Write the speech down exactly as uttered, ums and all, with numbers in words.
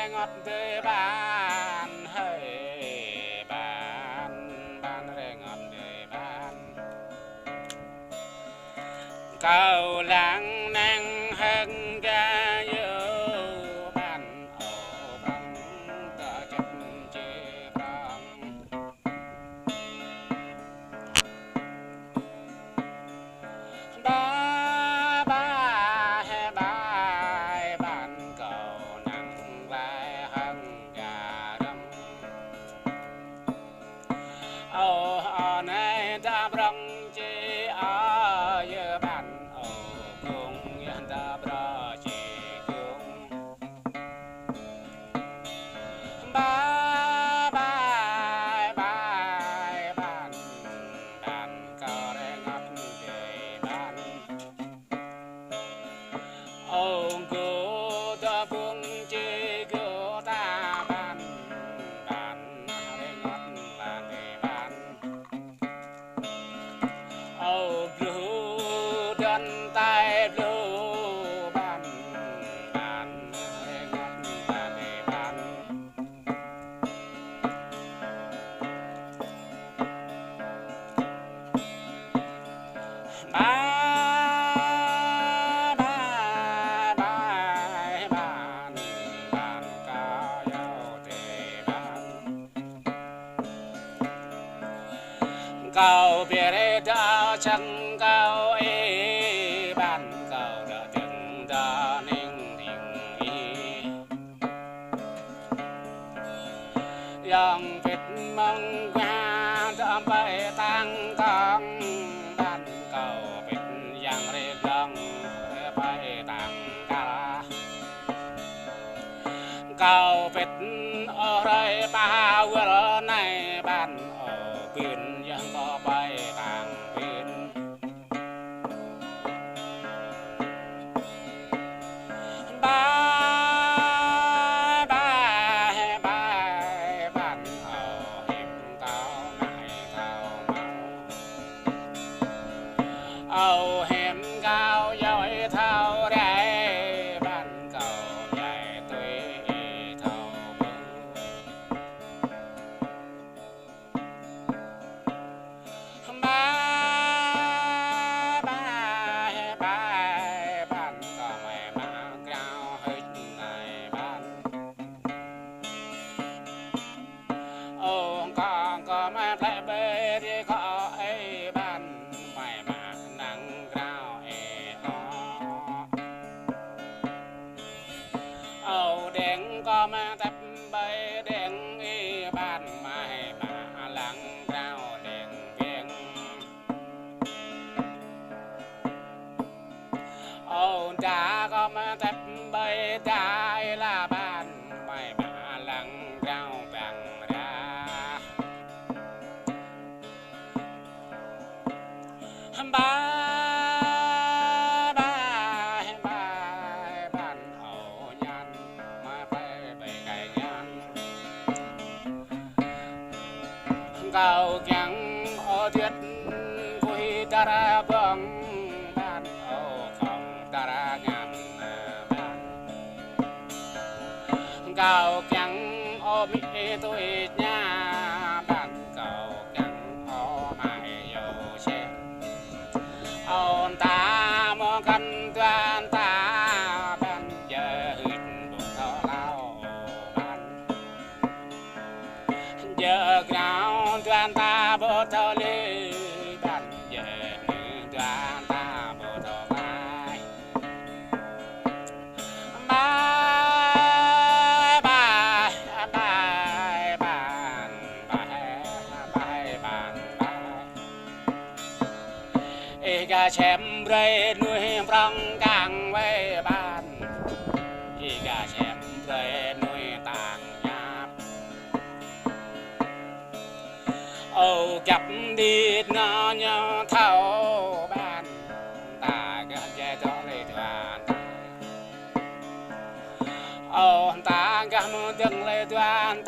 Rơngot dơi ƀan hơi ƀan, ƀan rơngot dơi ƀan. Kâo lăng năng hơ̆k gah yơh ƀan ôh prong, tơ čăp či prong. Ba ba he bai ƀan kâo năng glai hăng gah rơ̆ng. Ơ, ơ, anai ta prong či, ơ, yơh ƀan, ơ, kông, yơh ta prong či kông. Ba bai bai ƀan, ƀan kâo rơngot dơi ƀan. Ơ, gơ̆ ta prong či gơ̆ ta ƀan, ƀan rơngot ƀan dơi ƀan. Ơ, bluh dŏn tai bluh ƀan, ƀan rơngot ƀan dơi ƀan. Ba ba bai ƀan, ƀan kâo yơh dơi ƀan. Kâo pơrơđah čang kâo ih, ƀan kâo dŏ dơ̆ng dŏ ning ding ih. Yang pĭt mơ̆ng gah dŏ pơai tang kông, ƀan kâo pĭt yang rơđong pơai tang kah. Kâo pĭt ôh hrơi ba wơl anai ƀan ôh bưn yơh kâo pơai tang bưn. Ba ba bai ƀan ôh hiam kâo mai thâo mâo. Ơ hiam kâo yơh ih thâo rai, ƀan kâo djai tui ih thâo ƀuh. Ba ba bai ƀan kâo mai mă grao hơ̆č nai ƀan. Ơ kâo kâo mai plĕ ƀơi ri kâo ih ƀan mai mă năng grao ih ôh. Ơ đeng kâo mai tĕp ƀơi đeng ih ƀan mai mă lăng grao đeng đeng. Ơ đa kâo mai tĕp ƀơi đa ih la ƀan mai mă lăng grao bang ra. Ba ba bai ƀan ôh ñan mai pai ƀơi kai ñan. Kâo kiăng ôh điêt kuih dara bong ƀan ôh kông dara ngăn ƀan. Kâo kiăng ôh mĭ tui ña ƀan kâo kiăng ôh mai yơh sĕ. Ơ ta mơ̆ kăn tuan ta ƀan yơh hưt ƀu thâo lao ƀan. Yơh grao tuan ta ƀu thâo lĕ ƀan yơh nư tuan ta ƀu thâo ƀai. Bai bai bai ƀan bai bai ƀan bai. Ih gah čem brơi nuih prong kang wai ƀan. Ih gah čem brơi nuih tang ñap. Ơ găp đĭ nă ñu thâo ƀan. Ta gah jai dŏ lĕ tuan ta. Ơ ta gah mơ̆ dơ̆ng lĕ tuan